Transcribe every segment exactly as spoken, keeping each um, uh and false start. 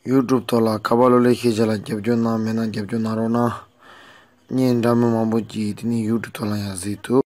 ཡུ་ཊུབ་ཐོག་ལ་ཁ་པར་གློག་ཀླད་ཤེས་བྱ་ལ་རྒྱབ་སྐྱོར་གནང་མེད་ན་རྒྱབ་སྐྱོར་གནང་རོགས་གནང་། བརྙན་འདྲ་མིན་མང་པོ་ཅིག་དེ་ནས་ཡུ་ཊུབ་ཐོག་ལ་ཡང་གཟིགས་ཐུབ།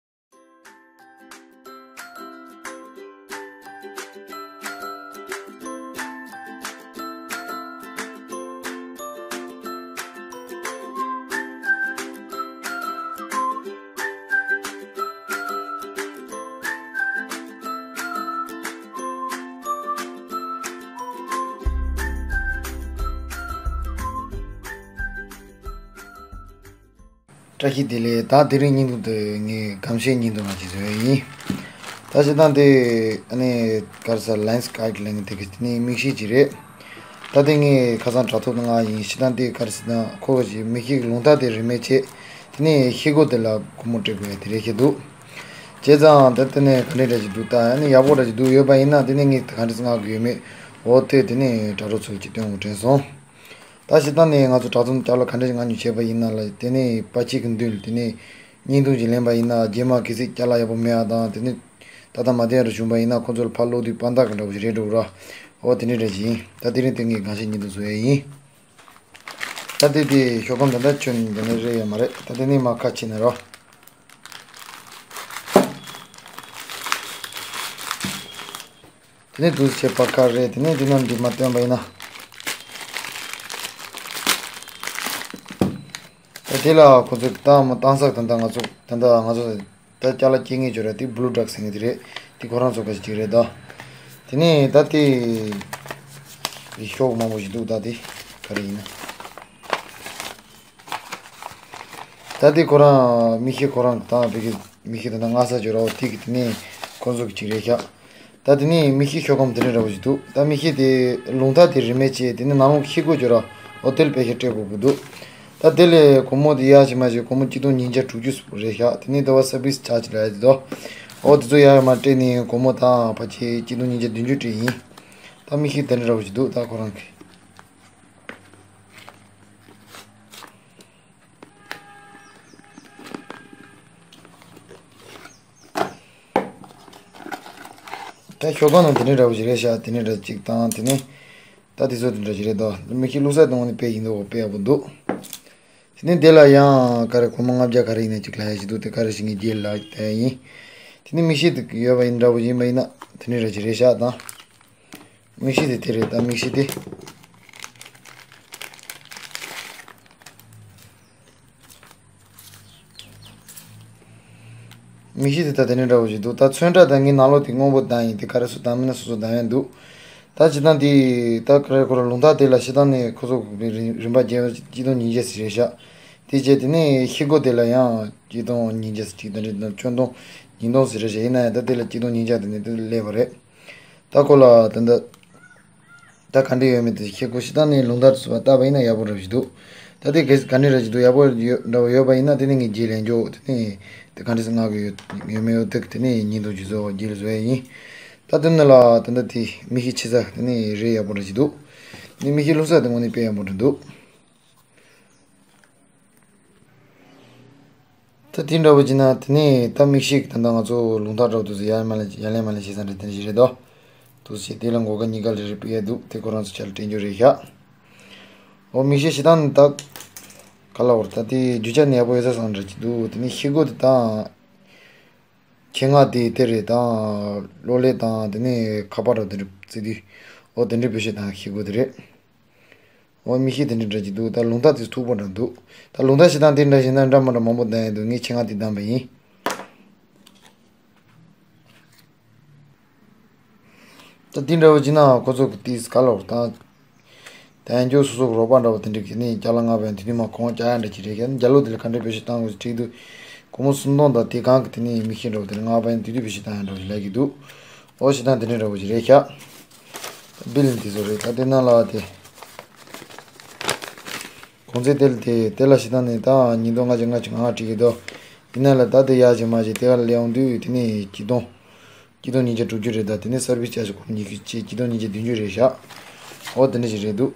བཀྲ་ཤིས་བདེ་ལེགས། ད་དེ་རིང་བརྙན་ཐུང་དེ་ངས་སྒམ་ཤའི་བརྙན་ཐུང་རང་ཅིག་བཟོས་ཡིན། ད་སྤྱིར་བཏང་དེ་ཨ་ནི་ག་རེ་ཟེར། ལན་སི་ཀའིཌ་ལེན་དེ་གི་དེ་ནི་མིག་ཤེལ་ཅིག་རེད། ད་དེ་ངས་ཁ་སང་དྲ་ཐོག་ཏུ་མངགས་ཡིན། སྤྱིར་བཏང་དེ་ག་རེ་ཟེར་ན་ཁོ་གི་མིག་ཤེལ་གི་རླུང་རྟ་དེ་རིན་མེད་བྱས། དེ་ནས་ཤེལ་སྒོ་དེ་ལ་སྒོར་མོ་སྤྲད་དགོས་ཡ་དེ་རེད་ཤག་འདུག་བྱས་ཙང་ད་དེ་ནས་ག་འདྲ་འདྲ་ཅིག་འདུག་ད་ཨ་ནི་ཡག་པོ་འདྲ་ཅིག་འདུག་ཡོད་པ་ཡིན་ན་དེ་ནས་ངས་ག་འདྲ་ཟེར་མངགས་དགོས་ཡོད་མེད། འོ་དེ་དེ་ནས་དྲ་གྲོགས་ཚོ་ཅིག་སྟོན་དགོས་དྲན་སོང་། ད་སྤྱིར་བཏང་ནས་ང་ཚོ་དྲ་ཚོགས་ཅ་ལག་ག་འདྲ་ཞིག་མངགས་ཉོ་བྱས་པ་ཡིན་ན་ལ། དེ་ནས་པར་ཆས་ཀྱི་མདུན་ལ་དེ་ནས་བརྙན་ཐུང་ཞིག་ལེན་པ་ཡིན་ན་རྗེས་མ་གལ་སྲིད་ཅ་ལག་ཡག་པོ་མེད་པ་དང་། དེ་ནས་ད་ལྟ་མ་བསྟན་རུ་བྱུང་པ་ཡིན་ན་ཁོ་ཚོ་ལ་ཕར་སློག་དུས་དཔང་རྟགས་ཀྱི་འདྲ་བོ་ཞིག་རེད་འགྲོ་གི་ར། འོ་དེ་འདྲ་འདྲ་ཞིག་ཡིན། ད་དེ་རིང་དེ་ངས་སྒང་ཤེལ་བརྙན་ཐུང་བཟོ་ཡས་ཡིན། ད་དེ་དེ་ཤོག་སྒམ་ད་ལྟ་ཁྱོན་ནས་འདི་ནས་རེད་ཡོད་མ་རེད། ད་དེ་ནས་མར་ཁ་ཕྱེ་ན་རོ། དེ་ནས་འདུག་སེ་བྱས་པ་ཁ་རེད། དེ་ནས་འདི་ནང་འདི་མ་བཏོན་པ་ཡིན་ན། ད་དེ་ལ་ཁོ་ཚོས་བཏང་མ་བཏང་ས་ད་ལྟ་ང་ཚོ་ད་ལྟ་ང་ཚོ་ད་ཅ་ལག་སྐྱེལ་མཁན་ཅིག་ཡོད་རེད། དེ་བྷུ་ལུ་ཌག་ཟེར་མཁན་དེ་རེད། དེ་ཁོ་རང་ཚོ་ག་ཞིག་ཅིག་རེད་ད། དེ་ནས་ད་དེ་དེ་ཤོག་མང་པོ་ཞིག་འདུག་ད་དེ་ག་རེ་ཡིན་ན། ད་དེ་ཁོ་རང་མིག་ཤེལ་ཁོ་རང་གི་ད་བོད་ཀྱི་མིག་ཤེལ་ད་ལྟ་མངགས་ས་ཅིག་ཡོད་རེད། འོ་དེ་གི་དེ་ནས་ཁོ་ཚོ་གི་ཅིག་རེད་ཤག་ད་དེ་ནས་མིག་ཤེལ་ཤོག་སྒམ་དེ་འདྲ་འདྲ་བོ་ཞིག་འདུག་ད་མིག་ཤེལ་དེ་རླུང་རྟ་དེ་རིན་མེད་བྱས། དེ་ནས་ནང་ལོགས་ཤེལ་སྒོ་ཅིག་ཡོད་རེད། འོ་དེ་ལ་པེ་ཤ་སྤྲད་དགོས་ཀྱི་འདུག་ད་དེ་ལས་སྒོར་མོ་དེ་ཡར་ཞིག་མར་ཞིག་སྒོར་མོ་གཅིག་སྟོང་ཉིས་བརྒྱ་དྲུག་ཅུ་རེད་ཤག་དེ་ནས་ད་བར་སར་བིས་ཆར་ཇི་ལབ་ཡ་དེ་འདུག་འོ་དེ་ཚོ་ཡར་མར་སྤྲད་ནས་སྒོར་མོ་དང་ཕལ་ཆེར་གཅིག་སྟོང་ཉིས་བརྒྱ་བདུན་ཅུ་སྤྲད་ཡིན། ད་མིག་ཤེལ་དེ་འདྲ་འདྲ་བོ་ཞིག་འདུག་ད་ཁོ་རང་གི་ད་ཤོག་སྒམ་ནང་དེ་འདྲ་འདྲ་བོ་ཞིག་རེད་ཤག་དེ་འདྲ་འདྲ་གཅིག་དང་། དེ་ནས་ད་དེ་ཚོ་དེ་འདྲ་ཞིག་རེད་དོ། མིག་ཤེལ་བླུགས་ས་དེ་ནས་དཔེ་ཡིན་འདུག་དཔེ་ཡག་པོ་འདུག་དེ་ནས་དེ་ལ་ཡང་ག་རེ་སྒོར་མོ་ལྔ་བརྒྱ་ག་རེ་ཡིན་ན་གཅིག་ལབ་ཡ་ཞིག་འདུག་དེ་ག་རེ་ཞིག་ངས་རྗེས་ལ་ལྟ་ཡ་ཡིན། དེ་ནས་མིག་ཤེལ་དེ་ཡོད་པ་ཡིན་འདྲ་བོ་ཡིན་པ་ཡིན་ན་དེ་འདྲ་འདྲ་ཞིག་རེད་ཤག་དང་། མིག་ཤེལ་དེ་དེ་རེད། ད་མིག་ཤེལ་དེ། མིག་ཤེལ་དེ་ད་དེ་འདྲ་འདྲ་བོ་ཞིག་འདུག་ད་ཚོན་ཁྲ་དང་ངའི་ནང་ལོགས་དེ་སྔོན་པོ་བཏང་ཡིན། དེ་ག་རེ་སུ་བཏང་མིན་ན་སོ་སོ་བཏང་ཡ་འདུག་ད་ཇི་ལྟར་འདི་ད་ག་རེ་ཁོ་རང་རླུང་རྟ་དེ་ལ་སྤྱིར་བཏང་ནས་ཁོ་ཚོ་རིན་རིན་པ་རྒྱལ་བ་གཅིག་སྟོང་ཉིས་བརྒྱ་ཟེར་རེད་ཤག་དེ་བྱས་དེ་ནས་ཤེལ་སྒོ་དེ་ལ་ཡང་གཅིག་སྟོང་ཉིས་བརྒྱ་ཟེར་གཅིག་དང་རེ་དང་ཁྱོན་སྟོང་ཉིས་སྟོང་ཟེར་རེད་ཤག་ཡིན་ན་ཡང་ད་དེ་ལ་གཅིག་སྟོང་ཉིས་བརྒྱ་དེ་ནས་དེ་སླེབས་པ་རེད། ད་ཁོ་ལ་ད་ད། ད་ག་འདྲ་ཡོད་མེད་དེ་ཤེལ་སྒོ་ཞིག་བཏང་ནས་རླུང་རྟ་དེ་ཚོ་བལྟས་པ་ཡིན་ན་ཡག་པོ་འདྲ་བོ་ཞིག་འདུག་ད་དེ་གལ་སྲིད་ག་འདྲ་འདྲ་ཞིག་འདུག་ཡག་པོ་ཡོད་འདྲ་བོ་ཡོད་པ་ཡིན་ན་དེ་ནས་ངས་རྗེས་ལན་འཇོག་དེ་ནས་དེ་ག་འདྲ་ཞིག་མངགས་ཀྱི་ཡོད་ཡོད་མེད་ཡོད་དེ་དེ་ནས་ཉིན་ཐོ་ཞིག་བཟོ་རྗེས་ལ་བཟོ་ཡ་ཡིན། ད་དེ་ནས་ལ་ད་ད་དེ་མིག་ཤེལ་ཕྱེ་ས་དེ་ནས་རེད། ཡག་པོ་འདྲ་ཞིག་འདུག་ནས་མིག་ཤེལ་བླུགས་ས་དེ་དངོས་གནས་དཔེ་ཡག་པོ་འདྲ་འདུག་ད་དེ་འདྲ་བོ་བྱས་ན་དེ་ནས་ད་མིག་ཤེལ་ད་ལྟ་ང་ཚོ་རླུང་རྟ་འདྲ་བོ་དེ་ཚོ་ཡར་མར་ལ་ཡར་ལེན་མར་ལེན་བྱེད་ས་འདྲ་དེ་འདྲ་ཞིག་རེད་དོ། འདུག་སེ་དེ་ལ་མགོ་སྐོར་གཉིས་ཀ་ལ་རེ་སྤྲད་ཡ་འདུག་དེ་ཁོ་རང་ཚོ་ཆ་ལ་སྤྲད་རྒྱུ་རེད་ཤག་འོ་མིག་ཤེལ་ཞིག་བཏང་ནས་ད་ག་ལ་བར་ད་དེ་རྒྱུ་ཆ་ནི་ཡག་པོ་ཡོད་ས་བཟང་འདྲ་ཅིག་འདུག་དེ་ནས་ཤེལ་སྒོ་དེ་དང་ཆེད་མངགས་དེ་དེ་རེད། དང་གློག་ཀླད་དང་དེ་ནས་ཁ་པར་ར་དེ་འདྲ་བརྩི་དུས་འོ་དེ་འདྲ་བེད་སྤྱོད་བཏང་ཤེལ་སྒོ་དེ་རེད། འོ་མིག་ཤེལ་དེ་འདྲ་འདྲ་ཅིག་འདུག་ད་རླུང་རྟ་དེ་མཐུག་པོ་འདྲ་འདུག་ད་རླུང་རྟ་ཞིག་དང་དེ་འདྲ་ཞིག་ན་འདྲ་མ་འདྲ་མང་པོ་བཏང་ཡ་འདུག་ངས་ཆེད་མངགས་དེ་བཏང་པ་ཡིན། ད་དེ་འདྲ་བོ་བྱས་ན་ཁོ་ཚོ་གི་ཏིས་ག་ལོར་དང་། དལ་འབྱོར་སོ་སོ་གི་རོགས་པ་འདྲ་བོ་དེ་འདྲ་གི་ནི་ཅ་ལག་མངགས་པ་ཡིན་དུས་ནི་མ་གོང་ཅ་ཡ་འདྲ་ཅིག་རེད། ཁྱེད་རྒྱ་ལོ་དེ་ལ་ག་འདྲ་བེད་སྤྱོད་བཏང་དགོས་ཅིག་འདུག་སྒོར་མོ་སུམ་སྟོང་དང་དེ་གང་གི་དེ་ནི་མིག་ཤེལ་འདྲ་བོ་དེ་འདྲ་མངགས་པ་ཡིན་དུས་དུས་བེད་སྤྱོད་བཏང་ཡ་འདྲ་བོ་ཞིག་ལབ་ཀྱི་འདུག་འོ་ཞེ་དྲག་དེ་འདྲ་འདྲ་བོ་ཅིག་རེད་ཤག་བིལ་འདི་ཚོ་རེད། ད་དེ་ནང་ལ་དེ། གོང་ཚད་དེ་ལ་དེ་དེ་ལ་ཞེ་དྲག་ནས་ད་ཉིས་སྟོང་ལྔ་བརྒྱ་ལྔ་བཅུ་ང་ལྔ་བྲིས་ཀྱི་འདུག་ཡིན་ན་ལ་ད་དེ་ཡར་ཞིག་མར་ཞིག་དེ་ག་ལ་སླེབས་ཡོང་དུས་དེ་ནས་གཅིག་སྟོང་། གཅིག་སྟོང་ཉིས་བརྒྱ་དྲུག་ཅུ་རེད། ད་དེ་ནས་སར་བིས་ཅར་ཇི་སྒོར་ཉི་ཤུ་བཅས་གཅིག་སྟོང་ཉིས་བརྒྱ་བདུན་ཅུ་རེད་ཤག་འོ་དེ་འདྲ་ཞིག་རེད་འདུག་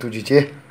ཐུགས་རྗེ་ཆེ།